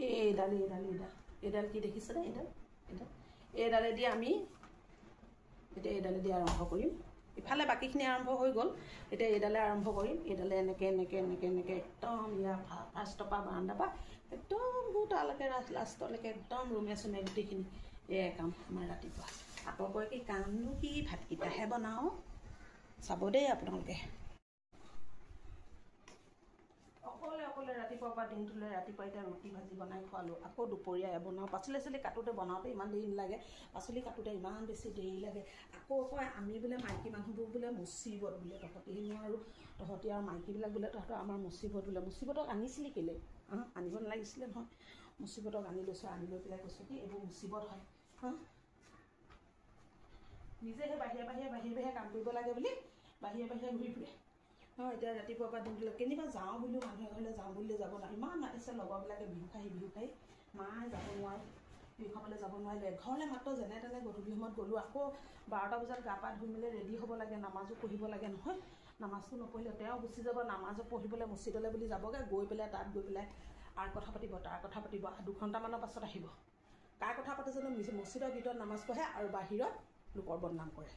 এইডাল এইডাল এইডাল এইডাল কি দেখিছেনে? এইডাল এইডাল এইডালেদি আমি এতিয়া এইডালেদি আৰম্ভ কৰিম। ইফালে বাকীখিনি আৰম্ভ হৈ গ'ল, এতিয়া এইডালে আৰম্ভ কৰিম। এইডালে এনেকৈ এনেকৈ এনেকৈ এনেকৈ একদম ইয়াৰ ফাৰ্ষ্টৰ পৰা বাৰাণ্ডাৰ পৰা একদম তালৈকে লাষ্টলৈকে একদম ৰুমে চুমে গোটেইখিনি। এয়াই কাম আমাৰ ৰাতিপুৱা। আকৌ কয় কি কামনো কি, ভাতকেইটাহে বনাওঁ। চাব দেই আপোনালোকে। অকলে অকলে ৰাতিপুৱাৰ পৰা দিনটোলৈ। ৰাতিপুৱা এতিয়া ৰুটি ভাজি বনাই খোৱালোঁ, আকৌ দুপৰীয়া বনাওঁ। পাচলি চাচলি কাটোতে বনাওঁতে ইমান দেৰি নালাগে, পাচলি কাটোতে ইমান বেছি দেৰি লাগে। আকৌ কয় আমি বোলে মাইকী মানুহবোৰ বোলে মুচিবত বোলে, তহঁতি নোৱাৰোঁ, তহঁতি আৰু মাইকীবিলাক বোলে তহঁতৰ আমাৰ মুচিবত বোলে। মুচিবতক আনিছিলি কেলৈ? আনিব নালাগিছিলে নহয়। মুচিবতক আনি লৈছোঁ, আনি লৈ পেলাই কৈছোঁ কি এইবোৰ মুচিবত হয়। হা, নিজেহে বাহিৰে বাহিৰে বাহিৰে বাহিৰে কাম কৰিব লাগে বুলি বাহিৰে বাহিৰে ঘূৰি ফুৰে। অঁ, এতিয়া ৰাতিপুৱাৰ পৰা দিনটোলৈ কেনিবা যাওঁ বুলিও, মানুহে ঘৰলৈ যাওঁ বুলিলে যাব নোৱাৰোঁ। ইমান মাতিছে লগৰবিলাকে বিহু খাহি বিহু খাহি, মায়ে যাব নোৱাৰোঁ, বিহু খাবলৈ যাব নোৱাৰিলে। ঘৰলৈ মাত্ৰ যেনে তেনে গধূলি সময়ত গ'লোঁ। আকৌ 12টা বজাত গা পা ধুই মেলি ৰেডি হ'ব লাগে, নামাজো পঢ়িব লাগে নহয়। নামাজটো নপঢ়িলে তেওঁ গুচি যাব নামাজো পঢ়িবলৈ মছজিদলৈ বুলি যাবগৈ। গৈ পেলাই তাত গৈ পেলাই আৰ কথা পাতিব, তাৰ কথা পাতিব, 2 ঘণ্টামানৰ পাছত আহিব। কাৰ কথা পাতে জানো? মছজিদৰ ভিতৰত নামাজ পঢ়ে আৰু বাহিৰত লোকৰ বদনাম কৰে।